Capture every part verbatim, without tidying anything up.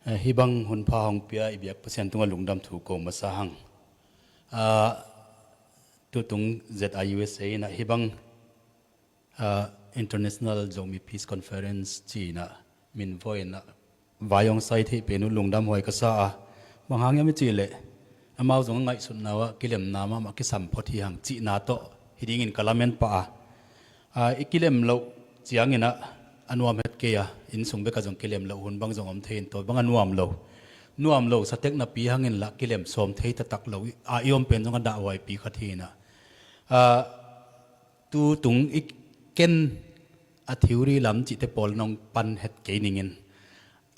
Eh, hih bang hun pha hong pia i biak Pasian tungah lungdam thu ko masa hang. Ah, tutung Z I U S A in ah hih bang, ah, International Zomi Peace Conference ci-in ah min voi in ah vai hong sai theih pen uh lungdam huai ka sa a. Bang hang hiam i cih leh amau zong a ngaihsutna uh ah kilemna mahmah kisam phot hi hang cihna tawh hi dingin ka lamen pah a. Ah, i kilem loh ciangin ah a nuam het kei a, inn sung bekah zong kilem loh hun bang zong om thei in tua bang a nuam lo. Nuam lo satek napi hangin lah kilem sawm thei taktak lo i, ah, i om pen zong a dahhuaipi khat hi in ah. Ah, tutung i ken a theory lam cihte pawl nong pan het kei ningin,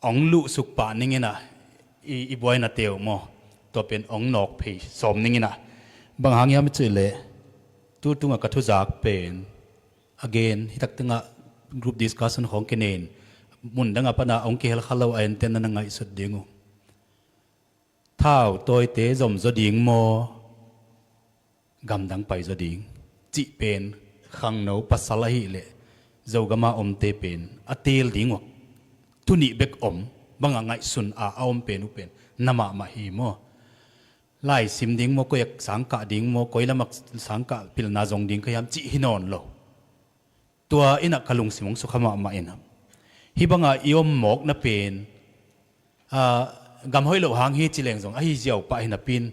ong luhsuk pah ningin ah i, i buaina teu maw, tua pen ong nawk phei sawm ningin ah. Bang hang hiam i cih leh tutung a ka thuzak pen again, hi tak tengah group discussion khawng kinei in, mun dang a pan a ong kihel kha lo a, enten na na ngaihsut ding uh. Thau tawite zom zaw ding maw, gamdang pai zaw ding cih pen khangno pasal ahih leh Zogam a omte pen a teel ding uh a, thu nih bek om bang a ngaihsun a, a om pen uh pen na mahmah hi maw. Lai sim ding maw, koi a sangkah ding maw, koi lam a sangkah pilna zong ding ka hiam cih hi nawn lo. Tua in ah ka lungsim hong sukha mahmah in ah, hih bang a i om mawkna pen, ah, gam hoih loh hang hi ci leng zong ahi ziau pah hi napi in,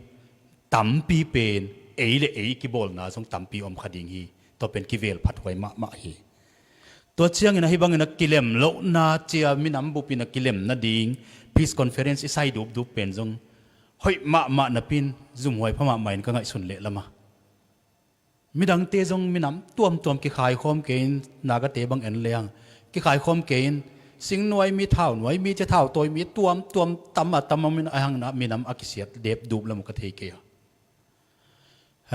tampi pen ei le ei kibawlna zong tampi om kha ding hi. Tua pen kivel phat huai mahmah hi. Tua ciangin ah hih bangin ah kilem lohna cia minam bup in ah kilem nading Peace Conference i sai dupdup pen zong hoih mahmah napi in zumhuai pha mahmah in ka ngaihsun leh lam a. Midangte zong minam tuamtuam kikhaikhawm kei in, Nagate bang en leng kikhaikhawm kei in, singnuai mi, thaunuai mi, cia thautawi mi tuamtuam tam a tam a om in, a hang in ah minam a kisiat dep dup lam uh ka thei kei a.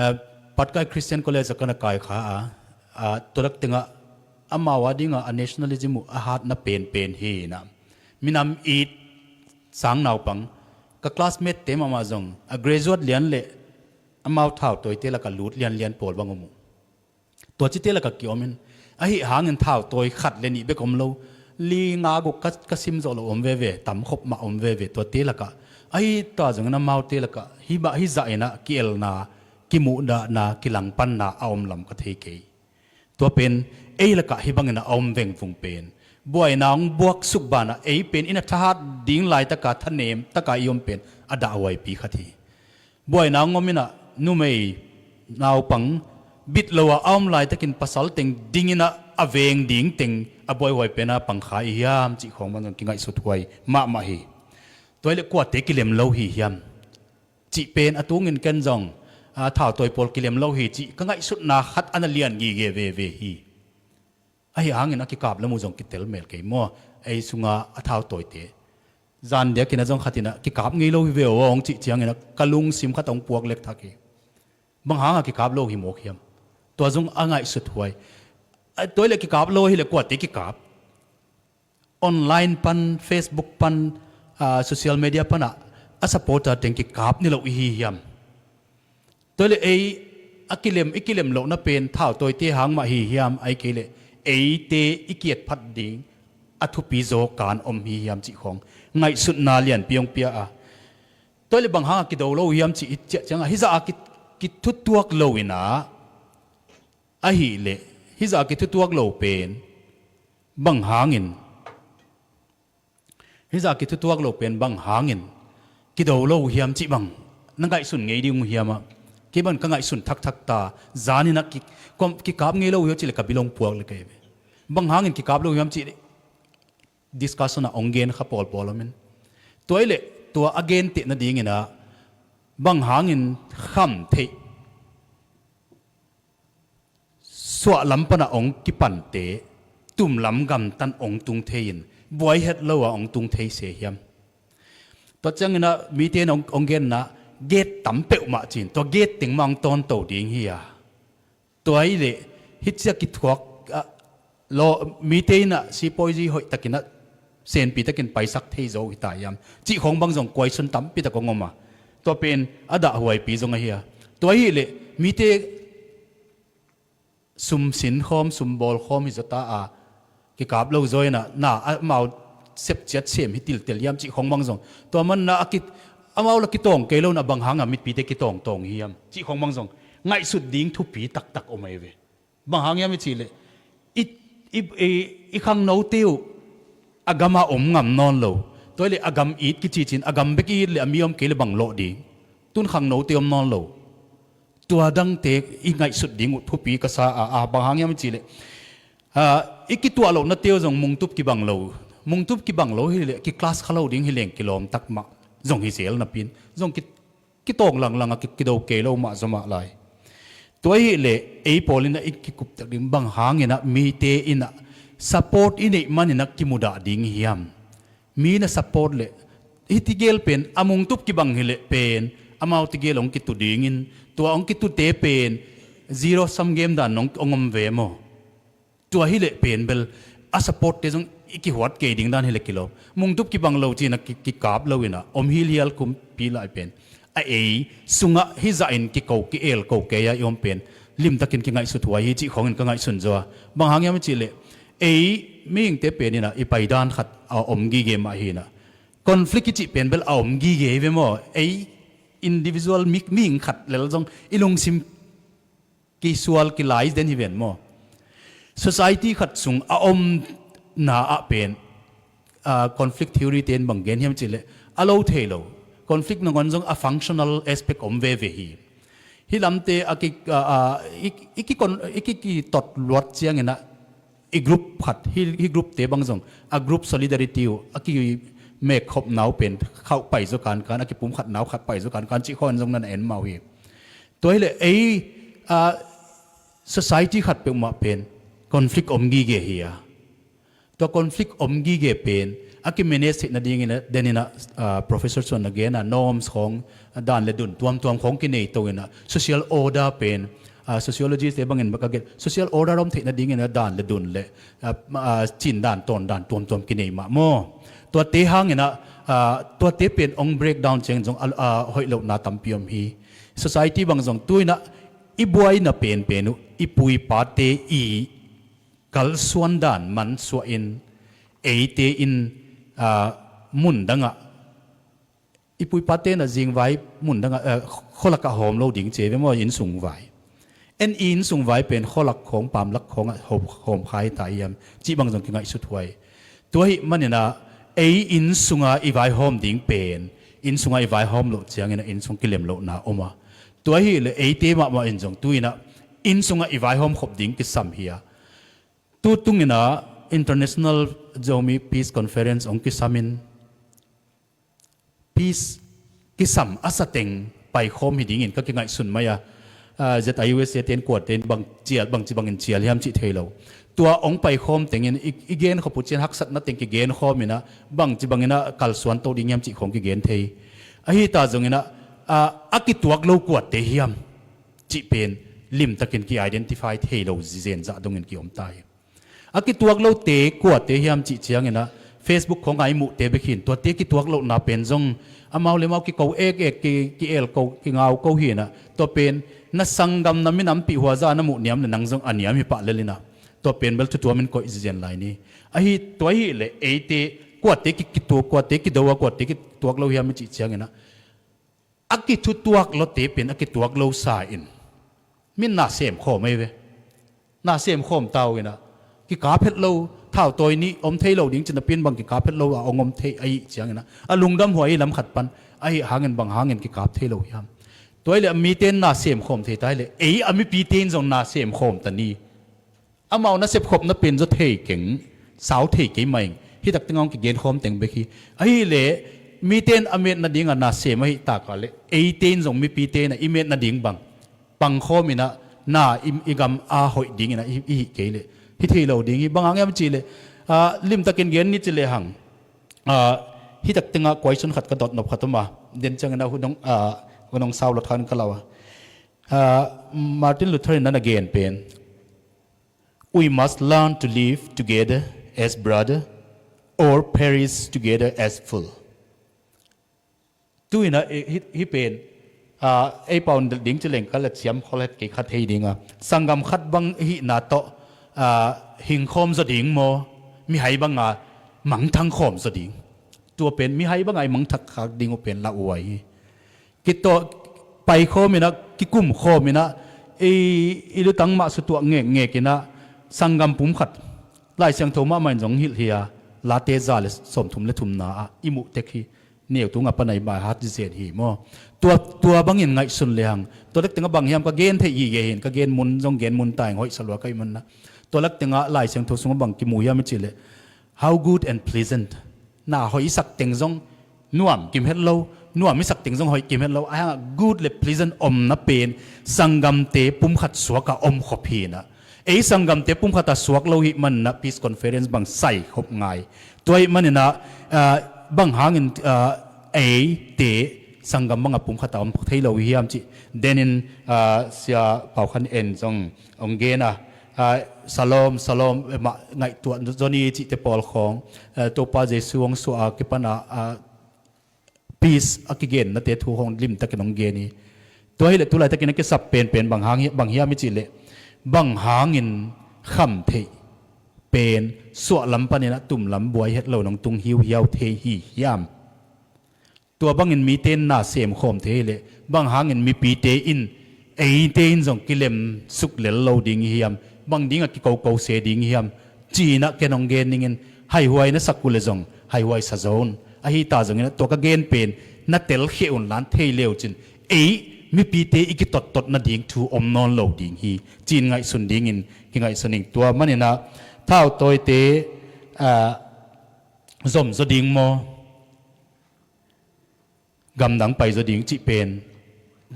Eh, Patkai Christian College ah ka na kai kha a, ah, tua lak tengah amau a dingah a nationalism uh a hatna penpen hi in ah, minam it sang naupang, ka classmate te mahmah zong a graduate lian le amau thautawite lakah lut lianlian pawl bang om uh. Tua cite lakah kiom in, ahi hangin thautawi khat le nih bek om lo, li nga guk ka, ka sim zawh loh om veve, tam khop mah om veve, tuate lakah. Ahi ta zongin amaute lakah hih mah, hih zah in ah kielna, kimuhdahna, kilangpanna a om lam ka thei kei. Tua pen ei lakah hih bangin a om vengvung pen, buaina hong buaksuk banah ei pen in a thahat ding laitaka thanem taka i om pen a dahhuaipi khat hi. Buaina hong om in ah numei naupang bit lo a a om laitakin pasal teng dingin ah a veng ding teng a buaihuai pen a pangkhai i hiam cih khawng bang zong kingaihsut huai mahmah hi. Tua hi leh kuate kilem lo hi hiam cih pen a tungin ken zong, a, thautawi pawl kilem lo hi cih ka ngaihsutna khat a na lian ngige veve hi. Ahi hangin a kikap lam uh zong kitel mel kei maw, ei sunga a thautawite. Zan diakin a zong khat in ah kikap ngei lo hi ve aw hong cih ciangin ah ka lungsim khat hong puak lek thak hi. Bang hanga kikap lo hi mawk hiam? Tua zong a ngaihsut huai. A, tua hi leh kikap lo hi leh kuate kikap? Online pan, Facebook pan, ah, social media panah a supporter teng kikap niloh i hi hiam? Tua hi leh ei a kilem, i kilem lohna pen thautawite hang mah hi hiam, ahih kei leh eite i kiat phat ding a thupi zaw kan om hi hiam cih khawng ngaihsutna lianpi hong pia a. Tua hi leh bang hanga kido lo hiam cih i ciah ciangah hih zah a ki, kithutuak lo in ah, ahih leh hih zah a kithutuak lo pen bang hangin, hih zah a kithutuak lo pen bang hangin kido lo uh hiam cih bang na ngaihsun ngei ding uh hiam ah? Kei bang ka ngaihsun thakthak ta, zanin ah ki, kom, kikap ngei lo uh hiam cih leh ka bil hong puak leh ka hi ve. Bang hangin kikap lo uh hiam cih discussion ah hong gen kha pawlpawl om in. Tua hi leh tua a genteh nadingin ah bang hangin kham theih, suahlam panah hong kipante tumlam gamtan hong tung thei in, buai het lo ah hong tung thei se hiam? Tua ciangin ah mite in hong, hong genna gate tam peuhmah ci-in, tua gate teng mah hong tawnto ding hi a. Tua hi leh hih ciah kithuak, ah, law, mite in ah sipawizi hoih takin ah senpi takin paisak thei zo hi ta hiam cih khawng bang zong kuaisun tampi tak hong om a. Tua pen a dahhuaipi zong ahi a. Tua hi leh mite sum sin khawm, sum bawl khawm hi zaw ta a, kikap lo zaw in ah, na, amau sepciat sem hi tiltel hiam cih khong bang zong, tua manna a ki, amau la kitawng kei lo na bang hanga mipite kitawngtawng hiam cih khong bang zong ngaihsut ding thupi taktak om ahi ve. Bang hang hiam i cih leh i, i, i, i khangnote uh a gama om ngam nawn lo. Tua hi leh a gam it kici cin a gam bek i it leh a mi om kei leh bang lawh ding. Tun khangnote om nawn lo. Tua dangte i ngaihsut ding uh thupi ka sa a, a bang hang hiam i cih leh, a, i kituah lohnate uh zong mungtup kibang lo. Mungtup kibang lo hi leh ki class kha lo ding hi leng kilawm tak mah zong hi zel napi in zong ki, kitawng langlang a ki, kido kei lo mah zaw mah lai. Tua hi leh ei pawl in a i kikup tak ding bang hangin a mite in a support i neih manin a kimudah ding hiam? Mi na support leh hiti gel pen a mungtup kibang hi leh pen amau ti gel hong kitu dingin tua hong kitute pen zero sum game dan hong, hong om ve maw? Tua hi leh pen bel a support te zong i kihuat kei ding dan hi leh kilawm. Mungtup kibang lo cin a ki, kikap lo in a om hilhial kumpi lai pen a ei sungah hizah in kiko ki-el ko kei a i om pen limtakin kingaihsut huai hi cih khongin ka ngaihsun zaw a. Bang hang hiam i cih leh ei mihingte pen in a i paidan khat a om gige mah hi in a conflict i cih pen bel a om gige hi ve maw? Ei individual mi, mihing khat lel zong i lungsim kisual kilai den hi ven maw? Society khat sung a omna ah pen, a, conflict theory te in bang gen hiam cih leh a lo thei lo. Conflict nangawn zong a functional aspect om veve hi. Hih lamte a ki, a, a, i, i ki kon, i ki, kitot luat ciangin a i group khat, hi, hi group te bang zong a group solidarity uh a kimek khopna uh pen khauh pai zaw kankan, a kipum khatna uh khat pai zaw kankan cih khawng zong nan en mah uh hi. Tua hi leh ei, a, society khat peuhmah pen conflict om gige hi a. Tua conflict om gige pen a ki-manage theih nadingin a, den in a, a, Professor Suan na gen a norms khawng, a, dan le dun tuamtuam khawng kinei to in a social order pen, a, sociologist te bangin baka gen social order om theih nadingin a dan le dun le, a, a, cin dan tawn dan tuamtuam kinei mah maw? Tuate hangin a, a, tuate pen ong breakdown ciangin zong a, a, hoih lohna tampi om hi. Society bang zong tu in a i buaina penpen uh i pu i pate i kalsuan dan mansuah in eite in, a, mun dangah i pu i pate in a zingvai mun dangah, a, khualakah hawm lo ding ci ve maw, innsung vai. En i innsung vai pen khualak khawng pamlak khawngah hawm, hawm kha hi ta hiam cih bang zong kingaihsut huai. Tua hih manin a ei innsunga i vaihawm ding pen innsunga i vaihawm loh ciangin a innsung kilem lohna om a. Tua hi leh eite mahmah in zong tu in a innsungah i vaihawm khop ding kisam hi a. Tu tungin a International Zomi Peace Conference hong kisam in peace kisam a sateng paikhawm hi dingin ka kingaihsun mai a. A, Z I U S A te in kuate in bang cial, bangci bangin cial hiam cih thei lo. Tua hong paikhawm tengin i, i gen khop uh cian haksatna teng kigen khawm in a bangci bangin a kalsuan to ding hiam cih khawng kigen thei. Ahi ta zongin a, a, a kituak lo kuate hiam cih pen limtakin ki-identify thei lo zenzen zah dongin ki-om ta hi. A kituak lote kuate hiam cih ciangin a Facebook khawng a i muhte bek hi in tuate kituak lohna pen zong amau le mau kiko ekek, ki, ki-el ko, kingau ko hi in a tua pen na sanggam na minampih huazah a na muh niam le nang zong a niam hi pah lel in a tua pen bel thutuam in koih zenzen lai ni. Ahi tua hi leh eite kuate ki, kituak, kuate kido a kuate kituak lo hiam i cih ciangin a a kithutuak lote pen a kituak lo sa in min na sem khawm ei ve. Na sem khawm ta uh in a kikap het lo, thau tawi nih om thei lo ding cin a pin bang kikap het lo a ong om thei ahi ciangin a a lungdam huai hi lam khat pan ahi hangin bang hangin kikap thei lo hiam? Tua hi leh a mite in na sem khawm thei ta hi leh ei a mipite in zong na sem khawm ta ni. Amau na sepkhopna pen zaw thei keng, sau thei kei mah ing. Hi takte ngawng kigen khawm teng bek hi. Ahi leh mite in a met nading a na sem ahi tak a leh eite in zong mipite in a i met nading bang pang khawm in a na i, i gam a hoih ding in a i, i hih kei leh hi thei lo ding hi. Bang hang hiam cih leh, a, limtakin gen ni ci leh hang, a, hi takte ngah question khat ka dot nop khat om a, den ciangin a hun hong, a, hun hong sau lot khan ka lau a. A, Martin Luther in a na gen pen We must learn to live together as brother or perish together as fool. Tu in a, eh, hi, hi pen, ah, ei pau ding ci leng ka la ciam khol het kei kha thei ding a. Sanggam khat bang hihna tawh, ah, hingkhawm zaw ding maw? Mihai bang a, mangthang khawm zaw ding. Tua pen mihai banga i mangthang khak ding uh pen lauhuai hi. Kitawh pai khawm inah, kikum khawm inah, i, i lutang mah sutuah ngekngek inah, sanggam pum khat, Lai Siangtho mahmah in zong hilh hi a, Late za le sawmthum le thumna ah i muh tek hi. Neu tung a pan a i baihat zen hi maw? Tua, tua bangin ngaihsun lehang, tua lak tengah bang hiam ka gen theih hi gei hin, ka gen mun zong gen mun ta ing, hoih sa lua ka hih manah. Tua lak tengah Lai Siangtho sungah bang kimu hiam i cih leh, how good and pleasant. Na hoih i sak teng zong nuam kim het lo, nuam i sak teng zong hoih kim het lo. Ahi hangah good le pleasant omna pen sanggamte pum khat suakah om khop hi inah, ei sanggamte pum khatah suak lo hih maninah peace conference bang sai khop ngai. Tua hih maninah, ah, bang hangin, ah, eite sanggam bangah pum khatah om thei lo hi hiam cih denin, ah, Sia Pau Khan En zong hong gen a, ah, salom, salom, eh, mah ngaihtuah zaw ni cihte pawl khawng, eh, Topa Jesu hong suah a kipan a, ah, peace a kigennate thu hong limtakin hong gen hi. Tua hileh tu laitakin a kisap penpen bang hang hi, bang hiam i cih leh, bang hangin khamtheih pen suahlam paninah tumlam buai het lo nong tung hiuhiau thei hi hiam? Tua bangin mite in na semkhawm thei hileh, bang hangin mipite in, eite in zong kilem suk lel lo ding i hiam? Bang dingah kikoko se ding i hiam? Ci-inah ken hong gen ningin, haihuai na sak uh le zong haihuai sa zo un. Ahi ta zongin tua ka gen pen na telkhia un lan thei leu cin, ei mipite i kitottot nading thu om nawn lo ding hi, ci-in ngaihsun dingin kingaihsun ing. Tua maninah thautawite, ah, zomzaw ding maw, gamdang paizaw ding cih pen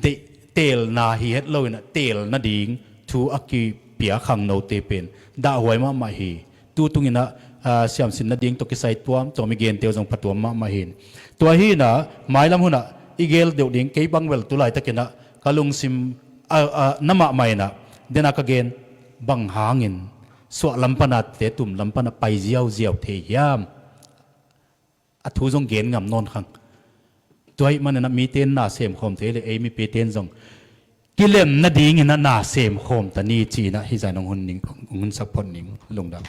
deih, teelna hi het loinah teel nading thu a kipia khangnote pen dahhuai mahmah hi. Tu tunginah, ah, siamsin nading tawh kisai tuamtuam i gente uh zong phatuam mahmah hi. Tua hinah mailam hunah i gel deuh ding, kei bang bel tu laitakinah ka lungsim, ah, ah, na mahmah inah, dena ka gen, bang hangin suahlam panate tumlam panah pai ziauziau thei hiam? A thu zong gen ngam nawn khang. Tua hih maninah mite in na semkhawm thei le ei mipite in zong kilem nadinginah na semkhawm ta ni, ci-inah hih zah in hong hun ning, hong hun sak phot ning. Lungdam.